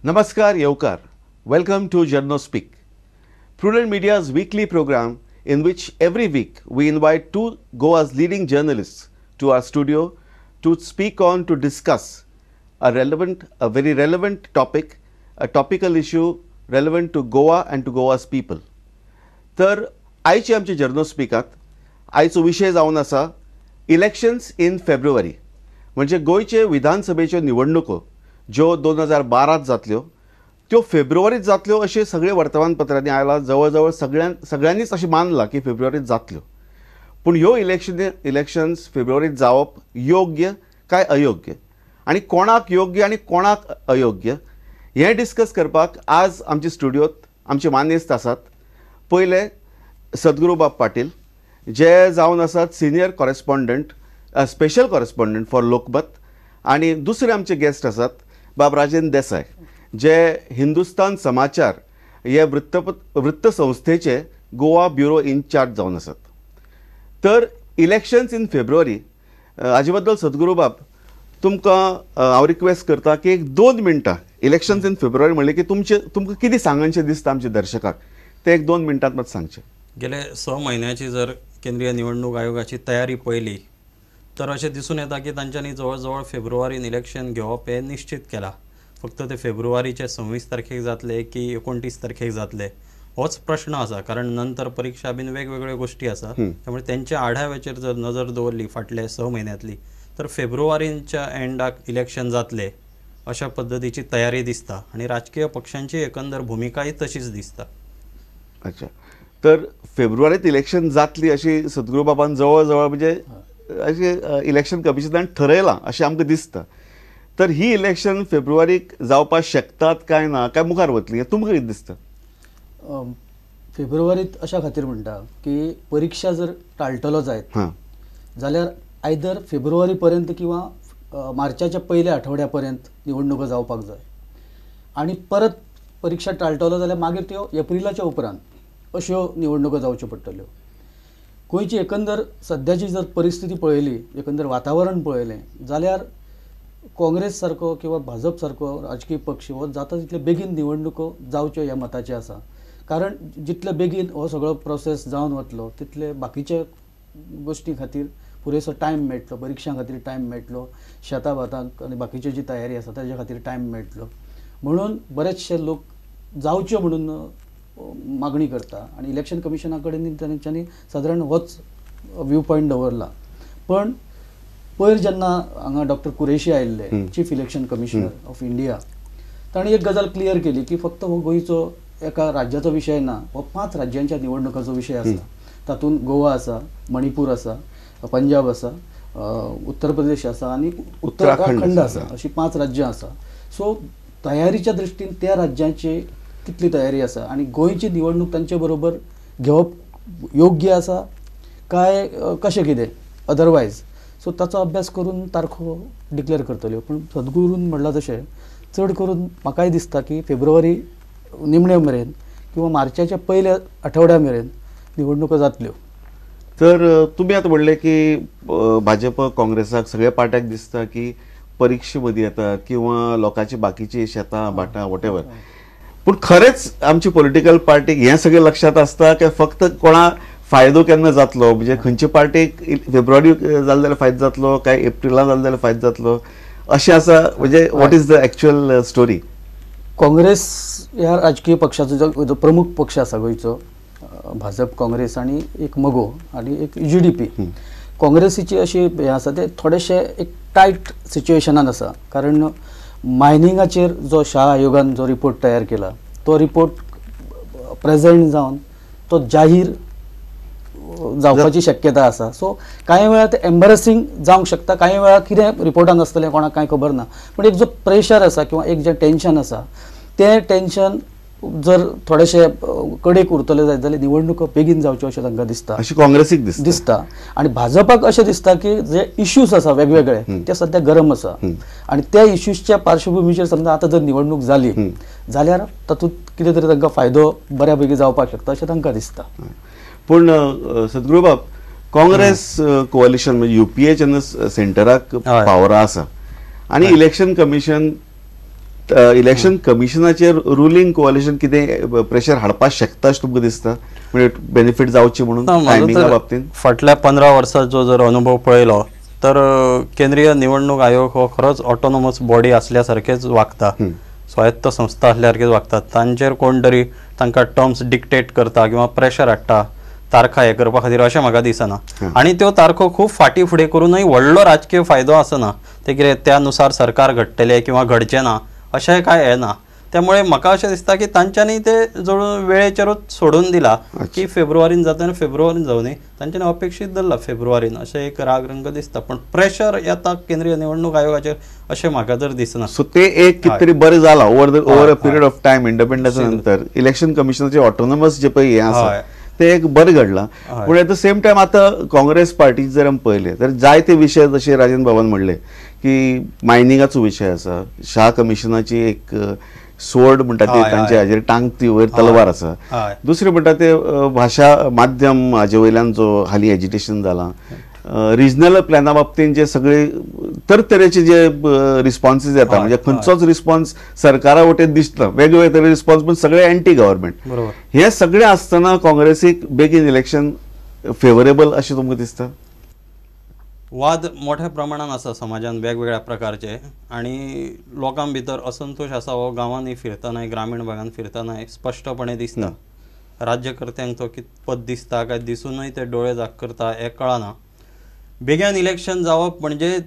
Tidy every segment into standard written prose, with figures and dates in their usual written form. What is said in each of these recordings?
Namaskar, Yevkar. Welcome to Journo Speak, Prudent Media's weekly program in which every week we invite two Goa's leading journalists to our studio to speak on, to discuss a very relevant topic, a topical issue relevant to Goa and to Goa's people. तर आयचे आमचे जर्नो स्पीकात आयचो विशय जावन आसा elections in फेब्रुवारी, म्हणजे गोंयचे विधानसभेच्यो निवडणुको ज्यो 2012 जातल्यो त्यो फेब्रुवारीत जातल्यो अशें सगळे वर्तमानपत्रांनी आयलां. जवळ जवळ सगळ्यांनीच अशें मानलां की फेब्रुवारीत जातल्यो. पूण ह्यो इलेक्शन्स फेब्रुवारीत जावप योग्य काय अयोग्य आनी कोणाक योग्य आनी कोणाक अयोग्य हें डिस्कस करपाक आज आमच्या स्टुडियोत आमचे मानेस्त आसात. पयले सद्गुरूबाब पाटील जे जावन आसात senior correspondent, special correspondent for Lokmat, आनी दुसरे आमचे गेस्ट आसात बाब राजेंद्र देसाय जे हिंदुस्तान समाचार हे वृत्तसंस्थेचे गोवा ब्युरो इनचार्ज जावन आसात. तर इलेक्शन्स इन फेब्रुवारी हाजे बद्दल सद्गुरूबाब तुमकां हांव रिक्वेस्ट करता की एक 2 मिनटां इलेक्शन्स इन फेब्रुवारी म्हणलें की तुमकां कितें सांगनशें दिसता आमच्या दर्शकाक तें एक 2 मिनटांत मात सांगचें. गेले 6 म्हयन्याची जर केंद्रीय निवडणूक आयोगाची तयारी पळयली तर अशें दिसून येता की तांच्यांनी जवळ जवळ फेब्रुवारीन इलेक्शन घेवप हें निश्चित केलां. फक्त ते फेब्रुवारीचे 26 तारखेक जातले की 29 तारखेक जातले होच प्रश्न आसा, कारण नंतर परिक्षा बीन वेगवेगळ्यो गोश्टी आसा. त्यामुळे त्यांच्या आढाव्याचेर जर नजर दवरली फाटल्या 6 म्हयन्यांतली तर फेब्रुवारीच्या एंडाक इलेक्शन जातले अशा पद्दतीची तयारी दिसता आनी राजकीय पक्षांची एकंदर भुमिकाय तशीच दिसता. अच्छा, तर फेब्रुवारीत इलेक्शन जातली अशी सद्गुरूबाबान जवळ जवळ म्हणजे अशें इलेक्शन कमिशनान ठरयलां अशें आमकां दिसता. तर ही इलेक्शन फेब्रुवारीक जावपाक शकतात काय ना, काय मुखार वतली, हें तुमकां कितें दिसता? फेब्रुवारीत अशा खातीर म्हणटा की परिक्षा जर टाळटलो जायत जाल्यार आयदर फेब्रुवारी पर्यंत किंवा मार्चाच्या पयल्या आठवड्या पर्यंत निवडणुको जावपाक जाय, आनी परत परिक्षा टाळटलो जाल्यार मागीर त्यो एप्रिलाच्या उपरांत अश्यो निवडणुको जावच्यो पडटल्यो. गोंयची एकंदर सद्याची जर परिस्थिती पळयली, एकंदर वातावरण पळयलें जाल्यार काँग्रेस सारको किंवा भाजप सारको राजकीय पक्ष हो जाता तितले बेगीन निवडणुको जावच्यो ह्या मताचे आसा. कारण जितले बेगीन हो सगळो प्रोसेस जावन वतलो तितले बाकीच्या गोश्टी खातीर पुरेसो टायम मेळटलो, परिक्षां खातीर टायम मेळटलो, शेतां भातांक आनी बाकीची जी तयारी आसा ताजे खातीर टायम मेळटलो. म्हणून बरेचशे लोक जावच्यो म्हणून मागणी करता आनी इलेक्शन कमिशना कडेन तांच्यांनी सादारण होच व्यू पॉयंट दवरला. पण पयर जेन्ना हांगा डॉक्टर कुरेशी आयिल्ले, chief election commissioner of India, तांणी एक गजाल क्लियर केली की फक्त हो गोंयचो एका राज्याचो विशय ना, हो 5 राज्यांच्या निवडणुकाचो विशय आसा. तातूंत गोवा आसा, मणिपूर आसा, पंजाब आसा, उत्तर प्रदेश आसा आनी उत्तराखंड आसा, अशी 5 राज्यां आसा. सो तयारीच्या दृश्टीन त्या राज्यांची कितली तयारी आसा आनी गोंयची निवडणूक तांचे बरोबर घेवप योग्य आसा काय कशें कितें अदरवायज, सो ताचो अभ्यास करून तारखो डिक्लेअर करतल्यो. पूण सद्गुरून म्हणलां तशें चड करून म्हाकाय दिसता की फेब्रुवारी निमणे मेरेन किंवा मार्चाच्या पयल्या आठवड्या मेरेन निवडणुको जातल्यो. तर तुमी आतां म्हणलें की भाजप काँग्रेसाक सगळ्या पार्ट्याक दिसता की परिक्षे मदीं येतात किंवा लोकांची बाकीची शेतां भाटां वॉटेवर, पूण खरेंच आमची पॉलिटिकल पार्टीक हें सगळें लक्षांत आसता काय फक्त कोणा फायदो केन्ना जातलो, म्हणजे खंयचे पार्टीक फेब्रुवारी जाले जाल्यार फायदो जातलो काय एप्रिलान जाले जाल्यार फायदो जातलो अशें आसा? म्हणजे what is the actual story? Congress ह्या राजकीय पक्षाचो जो प्रमुख पक्ष आसा गोंयचो, भाजप, काँग्रेस आनी एक मगो आनी एक जी डी पी, काँग्रेसीची अशी हें आसा ते थोडेशे एक टायट सिच्युएशनान आसा. कारण मायनिंगाचेर जो शाह आयोगान जो रिपोर्ट तयार केला तो रिपोर्ट प्रेजेंट जावन तो जाहीर जावपाची शक्यता आसा. सो कांय वेळार ते एम्बरेसिंग जावंक शकता, कांय वेळार कितें रिपोर्टान आसतलें कोणाक कांय खबर ना, पूण एक जो प्रेशर आसा किंवा एक जें टेंशन आसा तें टेंशन जर थोडेशे कडेक उरतले जायत जाल्यार निवडणुको बेगीन जावच्यो अशें तांकां दिसता, अशें काँग्रेसीक दिसता. आनी भाजपाक अशें दिसता की जे इश्यूज आसा वेगवेगळे ते सद्या गरम आसा आनी त्या इश्यूजच्या पार्श्वभुमीचेर समजा आतां जर निवडणूक जाली जाल्यार तातूंत कितें तरी तांकां फायदो बऱ्या पैकी जावपाक शकता अशें तांकां दिसता. पूण सद्गुरूबाब, काँग्रेस कोaliशन म्हणजे युपीए जेन्ना सेंटराक पावरा आसा आनी इलेक्शन कमिशन इलेक्शन कमिशनाचेर रुलिंग कोalition कितें प्रेशर हाडपाक शकता अशें तुमकां दिसता, म्हणजे बेनिफीट जावचे म्हणून टायमिंगा बाबतींत? फाटल्या 15 वर्सांचो जर अनुभव पळयलो तर केंद्रीय निवडणूक आयोग हो खरोच ऑटोनॉमस बॉडी असल्या सारकेच वागता, स्वायत्त संस्था असल्या सारकेच वागतात. तांचेर कोण तरी तांकां टर्म्स डिक्टेट करता किंवा प्रेशर हाडटा तारखा हे करपा खातीर अशें म्हाका दिसना. आनी त्यो तारखो खूब फाटीं फुडें करूनय व्हडलो राजकीय फायदो आसना, ते कितें त्या नुसार सरकार घडटलें किंवा घडचें ना अशें कांय येना. त्यामुळे म्हाका अशें दिसता की तांच्यांनी ते जवळ वेळेचेरूच सोडून दिला की फेब्रुवारीन जाता आनी फेब्रुवारीन जावं न्ही, तांच्यांनी अपेक्षीत धरला फेब्रुवारीन, अशें एक रागरंग दिसता. पण प्रेशर येता केंद्रीय निवडणूक आयोगाचेर अशें म्हाका तर दिसना. सो ते एक कितें तरी बरें जालां over a period of time इंडिपेंडन्सा नंतर इलेक्शन कमिशनाचे ऑटोनॉमस जे पळय हें आसा ते एक बरें घडलां. पूण एट the same time आतां काँग्रेस पार्टी जर आमी पळयलें तर जायते विशय जशे राजन बाबान म्हणले की मायनिंगाचो विशय आसा, शाह कमिशनाची एक सोड म्हणटा ती तांच्या हाजेर टांगती वयर तलवार आसा, दुसरें म्हणटा ते भाशा माध्यम हाजे वयल्यान जो हालीं एजिटेशन जालां, रिजनल प्लॅना बाबतीन जे सगळे तरतरेचे जे रिस्पॉन्सीस येता, म्हणजे खंयचोच रिस्पॉन्स सरकारा वटेन दिसना, वेगवेगळे तरे रिस्पॉन्स पण सगळे अँटी गव्हर्मेंट. हे सगळे आसतना काँग्रेसीक बेगीन इलेक्शन फेवरेबल अशें तुमकां दिसता? वाद मोठ्या प्रमाणान आसा समाजान वेगवेगळ्या प्रकारचे आनी लोकां भितर असंतोष आसा हो गांवांनी फिरतनाय ग्रामीण भागान फिरतनाय स्पश्टपणे दिसता. राज्यकर्त्यांक तो कितपत दिसता काय दिसूनय ते डोळे जाग करता हें कळना. बेगीन इलेक्शन जावप म्हणजे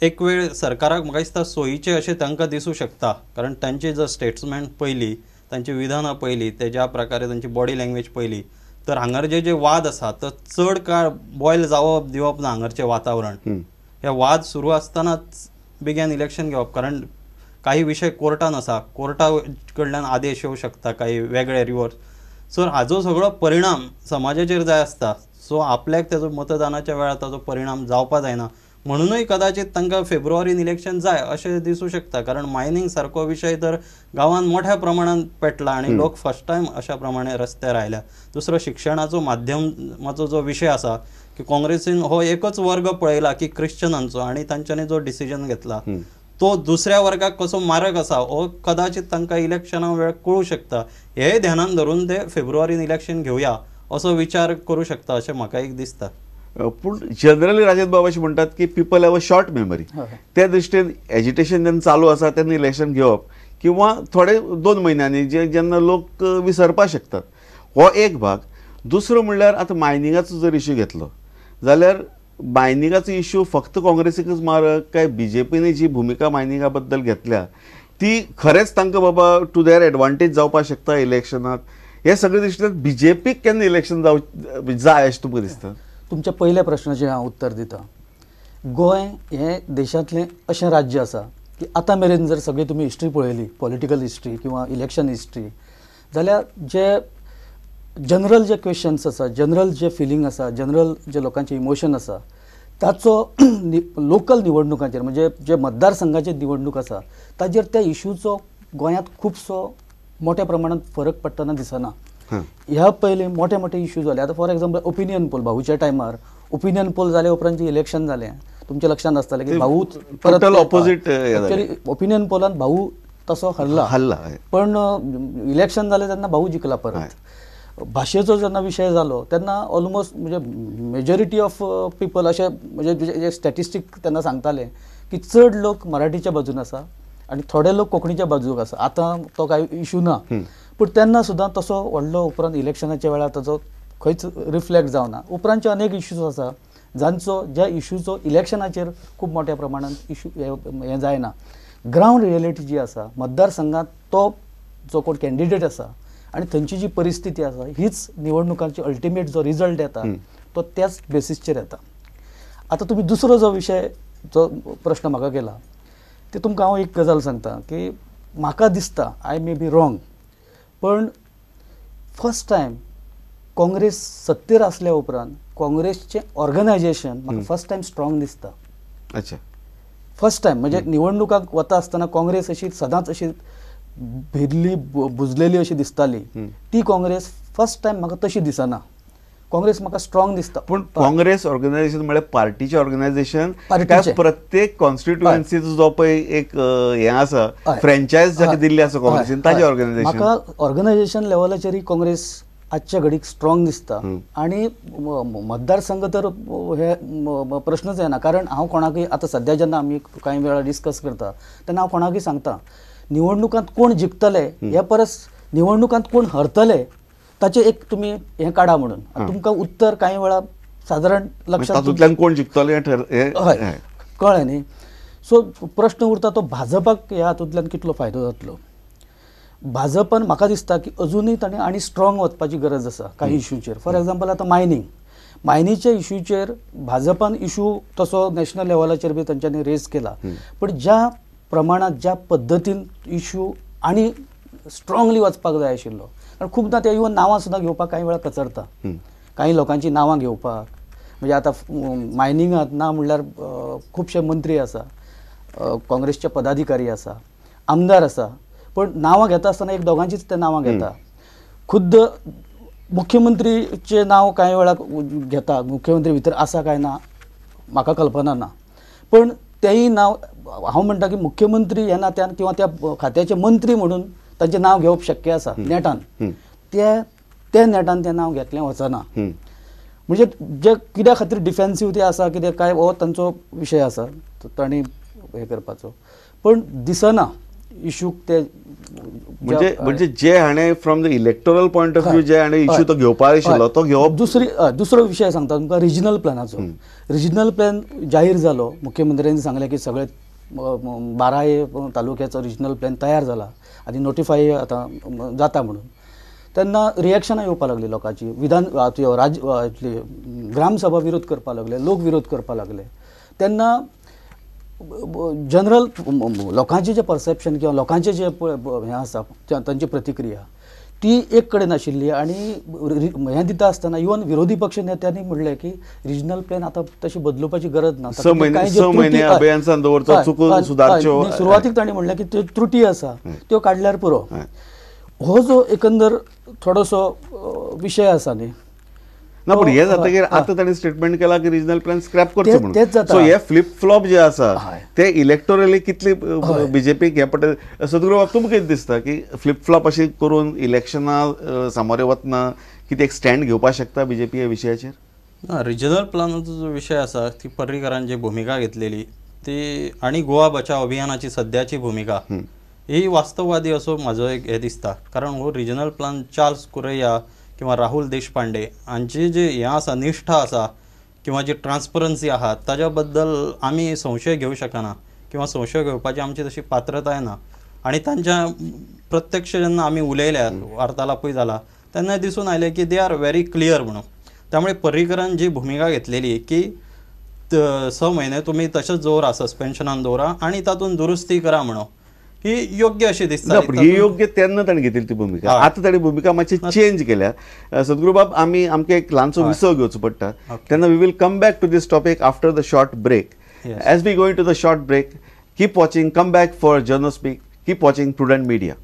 एक वेळ सरकाराक म्हाका दिसता सोयीचें अशें तांकां दिसूं शकता, कारण तांची जर स्टेट्समेंट पळयली, तांची विधानां पळयली, ते ज्या प्रकारे तांची बॉडी लँग्वेज पळयली तर हांगर जे जे वाद आसा तर चड काळ बॉयल जावप दिवप ना हांगरचें वातावरण. हे वाद सुरू आसतनाच बेगीन इलेक्शन घेवप, कारण काही विशय कोर्टान आसा, कोर्टा कडल्यान आदेश येवं शकता काही वेगळे रिवर्स, सो हाजो सगळो परिणाम समाजाचेर जाय आसता. सो आपल्याक तेजो मतदानाच्या वेळार ताजो परिणाम जावपा जायना म्हणूनय कदाचित तांकां फेब्रुवारीन इलेक्शन जाय अशें दिसूं शकता, कारण मायनींग सारको विशय तर गांवांत मोठ्या प्रमाणान पेटला आनी लोक फर्स्ट टायम अशा प्रमाणे रस्त्यार आयल्या. दुसरो शिक्षणाचो माध्यमाचो जो विशय आसा की काँग्रेसीन हो एकच वर्ग पळयला की क्रिश्चनांचो आनी तांच्यांनी जो डिसिजन घेतला तो दुसऱ्या वर्गाक कसो मारक आसा हो कदाचित तांकां इलेक्शना वेळ कळूं शकता. हे ध्यानान धरून ते फेब्रुवारीन इलेक्शन घेवया असो विचार करूं शकता अशें म्हाका एक दिसता. पूण जनरली राजन बाब अशें म्हणटात की people have a short memory, त्या दृश्टीन एजिटेशन जेन्ना चालू आसा तेन्ना इलेक्शन घेवप किंवा थोडे 2 म्हयन्यांनी जे जेन्ना लोक विसरपाक शकतात हो एक भाग. दुसरो म्हणल्यार आतां मायनिंगाचो जर इश्यू घेतलो जाल्यार मायनिंगाचो इश्यू फक्त काँग्रेसीकच मारक काय बीजेपीने जी भुमिका मायनिंगा बद्दल घेतल्या ती खरेंच तांकां बाबा टू there advantage जावपाक शकता इलेक्शनात, हे सगळे दृश्टीन बीजेपीक केन्ना इलेक्शन जाय अशें तुमकां दिसता? तुमच्या पयल्या प्रश्नाचें हांव उत्तर दिता. गोंय हें देशांतलें अशें राज्य आसा की आतां मेरेन जर सगळी तुमी हिस्ट्री पळयली, पॉलिटिकल हिस्ट्री किंवा इलेक्शन हिस्ट्री, जाल्यार जे जनरल जे क्वेश्चन्स आसा, जनरल जे फिलींग आसा, जनरल जे लोकांचे इमोशन आसा ताचो लोकल निवडणुकांचेर म्हणजे जे मतदारसंघाचे निवडणूक आसा ताजेर त्या इशूचो गोंयांत खुबसो मोठ्या प्रमाणात फरक पडटना दिसना. ह्या पयलीं मोठे मोठे इश्यू जाले. आतां फॉर एग्जाम्पल ओपिनियन पोल, भाऊच्या टायमार ओपिनियन पोल जाले उपरांत जे इलेक्शन जालें तुमच्या लक्षांत आसतलें की भाऊ परत ऑपोजीट ओपिनियन पोलान भाऊ तसो हरला हरला, पण इलेक्शन जालें तेन्ना भाऊ जिखला परत. भाशेचो जेन्ना विशय जालो तेन्ना ऑलमोस्ट म्हणजे मेजॉरिटी ऑफ पिपल अशें म्हणजे जे स्टॅटिस्टीक तेन्ना सांगताले की चड लोक मराठीच्या बाजून आसा आनी थोडे लोक कोंकणीच्या बाजूक आसा. आतां तो कांय इशू ना, पूण तेन्ना सुद्दां तसो व्हडलो उपरांत इलेक्शनाच्या वेळार ताचो खंयच रिफ्लेक्ट जावना. उपरांतचे अनेक इश्यूज आसा जांचो ज्या इश्यूचो इलेक्शनाचेर खूब मोठ्या प्रमाणान इश्यू हें जायना. ग्रावंड रियलिटी जी आसा मतदारसंघात तो जो कोण कॅन्डिडेट आसा आनी थंयची जी परिस्थिती आसा हीच निवडणुकांची अल्टिमेट जो रिजल्ट येता तो त्याच बेसीसचेर येता. आतां तुमी दुसरो जो विशय जो प्रश्न म्हाका केला ते तुमकां हांव एक गजाल सांगता की म्हाका दिसता I may be wrong, पण फर्स्ट टायम काँग्रेस सत्तेर आसल्या उपरांत काँग्रेसचें ऑर्गनायजेशन म्हाका फर्स्ट टायम स्ट्रॉंग दिसता. अच्छा, फर्स्ट टायम म्हणजे निवडणुकांक वता आसतना काँग्रेस अशी सदांच अशी भिरली बुजलेली अशी दिसताली, ती काँग्रेस फर्स्ट टायम म्हाका तशी दिसना. काँग्रेस म्हाका स्ट्रॉंग दिसता. पूण काँग्रेस ऑर्गनायझेशन म्हळ्यार पार्टीचें ऑर्गनायझेशन, प्रत्येक कॉन्स्टिट्युएन्सीचो जो पळय एक हें आसा फ्रँचायज जाका दिल्ली आसा काँग्रेसीन ताजें ऑर्गनायझेशन. म्हाका ऑर्गनायझेशन लेवलाचेरय काँग्रेस आजच्या घडीक स्ट्रॉंग दिसता आनी मतदारसंघ तर हे प्रश्नच येना. कारण हांव कोणाकय आतां सद्या जेन्ना आमी कांय वेळार डिस्कस करता तेन्ना हांव कोणाकय सांगता निवडणुकांत कोण जिखतले हे परस निवडणुकांत कोण हरतले ताचें एक तुमी हें काडा म्हणून तुमकां उत्तर कांय वेळा सादारण लक्षांत तातूंतल्यान कोण जिखतले हय कळ्ळें न्ही. सो प्रश्न उरता तो भाजपाक ह्या हातूंतल्यान कितलो फायदो जातलो. भाजपान म्हाका दिसता की अजुनूय ताणें आनी स्ट्रॉंग वचपाची गरज आसा कांय इश्यूचेर. फॉर एग्जाम्पल आतां मायनिंगच्या इश्यूचेर भाजपान इशू तसो नॅशनल लेवलाचेर बी तांच्यांनी रेज केला, पण ज्या प्रमाणांत ज्या पद्दतीन इशू आनी स्ट्रॉंगली वचपाक जाय आशिल्लो. कारण खुबदां ते इवन नांवां सुद्दां घेवपाक कांय वेळार कचरता, कांय लोकांची नांवां घेवपाक. म्हणजे आतां मायनिंगांत ना म्हणल्यार खुबशे मंत्री आसा, काँग्रेसचे पदाधिकारी आसा, आमदार आसा, पण नांवां घेता आसतना एक दोगांचीच ते नांवां घेता. खुद्द मुख्यमंत्रीचें नांव कांय वेळार घेता, मुख्यमंत्री भितर आसा काय ना म्हाका कल्पना ना, पण तेंय नांव हांव म्हणटा की मुख्यमंत्री ह्या नात्यान किंवा त्या खात्याचे मंत्री म्हणून तांचें नांव घेवप शक्य आसा नेटान, ते नेटान तें नांव घेतलें वचना. म्हणजे जे कित्या खातीर डिफेन्सीव ते आसा कितें काय हो तांचो विशय आसा तांणी हें करपाचो, पण दिसना इशूक ते म्हणजे म्हणजे जे हाणें from the electoral point of view जे हाणें इशू तो घेवपाक आशिल्लो तो घेवप. दुसरो विशय सांगता तुमकां रिजनल प्लॅनाचो. रिजनल प्लॅन जाहीर जालो, मुख्यमंत्र्यांनी सांगलें की सगळे 12 तालुक्याचो रिजनल प्लॅन तयार जाला आनी नोटिफाय आतां जाता म्हणून. तेन्ना रिएक्शनां येवपाक लागली लोकांची, विधान ग्रामसभा विरोध करपाक लागले, लोक विरोध करपाक लागले. तेन्ना जनरल लोकांचें जें परसेप्शन किंवा लोकांचें जें हें आसा तांची प्रतिक्रिया ती एक कडेन आशिल्ली. आनी हें दिता आसतना इवन विरोधी पक्ष नेत्यांनी म्हणलें की रिजनल प्लॅन आतां तशी बदलुपाची गरज ना. सुरवातीक तांणी म्हणलें की त्यो त्रुटी आसा त्यो काडल्यार पुरो. हो जो एकंदर थोडोसो विशय आसा न्ही ना, पण हे जातकीर आतां तांणी स्टेटमेंट केला की रिजनल प्लॅन स्क्रॅप करचो म्हणून. सो हे फ्लिप फ्लॉप जे आसा ते इलेक्टोरली कितली बीजेपीक हें पडटा. सदगुरू बाब तुमकां कितें दिसता की फ्लिप फ्लॉप अशें करून इलेक्शना सामोरे वतना कितें एक स्टँड घेवपाक शकता बीजेपी ह्या विशयाचेर? ना, रिजनल प्लॅनाचो जो विशय आसा ती पर्रीकरान जी भुमिका घेतलेली ती आनी गोवा बचाव अभियानाची सद्याची भुमिका ही वास्तववादी असो म्हाजो एक हें दिसता. कारण हो रिजनल प्लॅन चार्ल्स कुरैया किंवा राहुल देशपांडे हांची जी हें आसा निश्ठा आसा किंवा जी ट्रान्सपरन्सी आहा ताज्या बद्दल आमी संशय घेवं शकना किंवा संशय घेवपाची आमची तशी पात्रताय ना. आनी तांच्या प्रत्यक्ष जेन्ना आमी उलयल्या वार्तालापूय जाला तेन्ना दिसून आयलें की they are very clear म्हणून. त्यामुळे पर्रीकरान जी भुमिका घेतलेली की 6 म्हयने तुमी तशेंच दवरा, सस्पेन्शनान दवरा आनी तातूंत दुरुस्ती करा म्हणून, ही योग्य अशी दिसता. ही योग्य तेन्ना ताणें घेतिल्ली ती भुमिका, आतां ताणें भुमिका मातशी चेंज केल्या. सदगुरू बाब आमी आमकां एक ल्हानसो विसव घेवचो पडटा, तेन्ना we will come back to this topic after the short break. As we going to the short break, keep watching, come back for Journo Speak, keep watching Prudent Media.